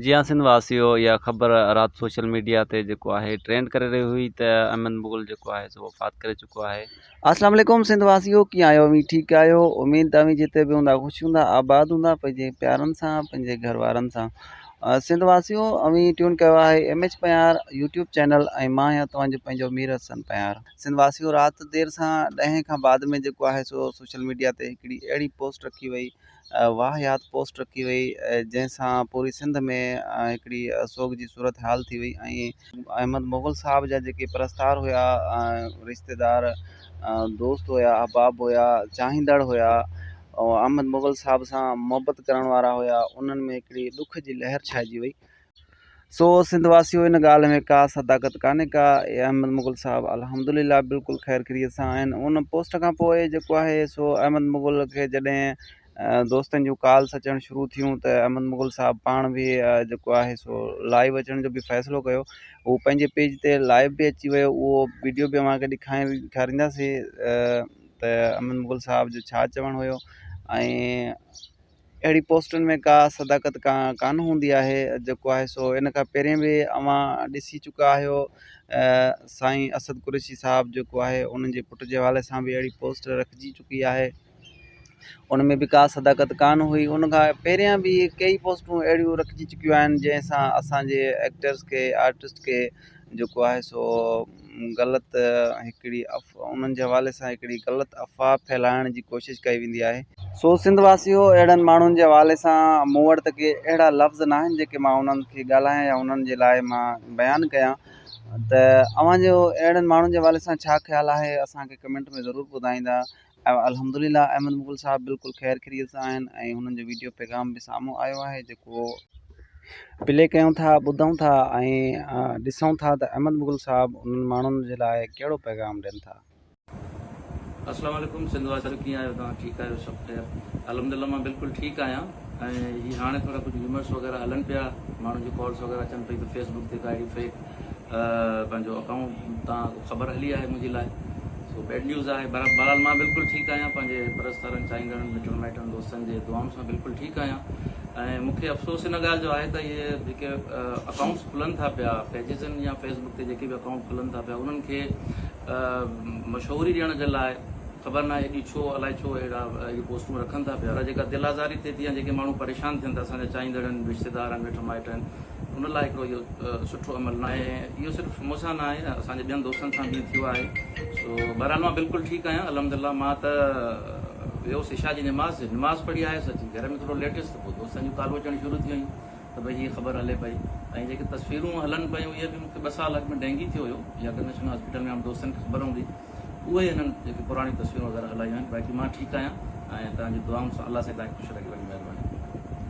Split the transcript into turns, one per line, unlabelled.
جي ها سنڌ واسيو اها خبر رات سوشل ميڊيا تي جيڪو آهي ٽرينڊ ڪري رهي هئي ته احمد مغل جيڪو آهي سو وفات ڪري چڪو آهي.
اسلام عليڪم سنڌ واسيو ڪيئن آهيو اوهين ٺيڪ آهيو اميد ته اوهين جتي به هوندا خوش هوندا آباد هوندا پنهنجي پيارن سان پنهنجي گهر وارن سان سنڌ واسيو اوهين ٽيون ڪيو آهي M H Payar YouTube channel ۽ مان آهيان توهان جو پنهنجو مير حسن پيار سنڌ واسيو رات دير سان ڏهين کان بعد ۾ جيڪو آهي سو سوشل ميڊيا تي هڪڙي اهڙي پوسٽ رکي وئي واهيات پوسٽ رکي وئي جنهن سان پوري سنڌ ۾ هڪڙي سوڳ جي صورتحال ٿي وئي ۽ احمد مغل صاحب جا جيڪي پرستار هيا رشتيدار دوست هيا احباب هيا چاهيندڙ هيا احمد مغل صاحب سان محبت ڪرڻ وارا هيا انهن ۾ هڪڙي ڏک جي لهر ڇائجي وئي. سو سنڌ واسيو ان ڳالهه ۾ ڪا صداقت ڪانهي ڪا احمد مغل صاحب الحمد لله بلڪل خير خيريت سان آهن ان پوسٽ کان پوء جيڪو آهي سو احمد مغل کي جڏهن دوستن جون ڪالس اچڻ شروع ٿيون ته احمد مغل صاحب پاڻ به جيڪو آهي سو لائيو اچڻ جو به فيصلو ڪيو هو پنهنجي پيج تي لائيو به اچي ويو اهو ويڊيو به اوهان کي ڏيکارينداسين ته احمد مغل صاحب جو ڇا چوڻ هيو ۽ اهڙي پوسٽن ۾ ڪا صداقت ڪانه هوندي آهي جيڪو آهي سو ان کان پهرين به اوهان ڏسي چڪا آهيو سائين اسد قريشي صاحب جيڪو آهي انهن جي پٽ جي حوالي سان به اهڙي پوسٽ رکجي چڪي آهي ان ۾ به ڪا صداقت ڪانه هئي ان کان پهريان به ڪئي پوسٽون اهڙيون رکجي چڪيون آهن جنهن سان اسانجي ايڪٽرس کي آرٽسٽ کي جيڪو آهي سو غلط هڪڙي انهن جي حوالي سان هڪڙي غلط افواهه ڦهلائڻ جي ڪوشش ڪئي ويندي آهي. سو سنڌ واسيو اهڙن ماڻهن جي حوالي سان مون وٽ ته ڪي اهڙا لفظ ناهن جيڪي مان انهن کي ڳالهايان يا انهن جي لاء مان بيان ڪيان ته اوهان جو اهڙن ماڻهن جي حوالي سان ڇا خيال آهي اسان کي ڪمينٽ ۾ ضرور ٻڌائيندا. الحمد لله احمد مغل صاحب بلڪل خير خيريت سان آهن ۽ هنن جو ويڊيو پيغام به سامهون آيو آهي جيڪو پلي ڪيون ٿا ٻڌون ٿا ۽ ڏسون ٿا ته احمد مغل صاحب انهن ماڻهن جي لاء ڪهڙو پيغام ڏين ٿا.
السلام عليڪم سنڌ واسيو ڪيئن آهيو توهان ٺيڪ آهيو سڀ خير الحمدلله مان بلڪل ٺيڪ آهيان ۽ هي هاڻي ٿورا ڪجهه ريومرس وغيره هلن پيا ماڻهن جون ڪالس وغيره اچن پئي ته فيس بڪ تي ڪا اهڙي فيڪ پنهنجو اڪائونٽ تان خبر هلي آهي منهنجي لاء سو بيڊ نيوز آهي بهرحال مان بلڪل ٺيڪ آهيان پنهنجي پرستارن چاهيندڙن مٽن مائٽن دوستن جي دعائن سان بلڪل ٺيڪ آهيان ۽ مون کي افسوس ان ڳالهه جو آهي ته اهي جيڪي اڪائونٽس کلن ٿا پيا پيجزن يا فيس بڪ تي جيڪي به اڪائونٽ کلن ٿا پيا انهن کي مشهوري ڏيڻ جي لاء خبر ناهي ايڏي ڇو الائي ڇو اهڙا اهڙيون پوسٽون رکن ٿا پيا جيڪا دل آزاري ٿئي ٿي يا جيڪي ماڻهو پريشان ٿين ٿا اسان جا چاهيندڙ آهن رشتيدار آهن مٽ مائٽ آهن ان لاء هڪڙو اهو سٺو عمل ناهي اهو صرف مون سان ناهي اسان جي ٻين دوستن سان به ٿيو آهي سو بهرحال مان بلڪل ٺيڪ آهيان الحمد لله مان ته ويوس عشاء جي نماز نماز پڙهي آيس اچي گهر ۾ ٿورو ليٽ هيس ته پوء دوستن جون ڪالون اچڻ شروع ٿي ويون ته ڀئي هي خبر هلي پئي ۽ جيڪي تصويرون هلن پيون اهي به مون کي ٻه سال اڳ ۾ ڊينگي ٿيو هيو يا نيشنل هاسپيٽل ۾ عام دوستن کي خبر هوندي اهي هنن جيڪي پراڻيون تصويرون وغيره هلايون آهن باقي مان ٺيڪ آهيان ۽ توهان جي دعائن سان الله سائين توهان کي خوش رکي وڏي مهرباني.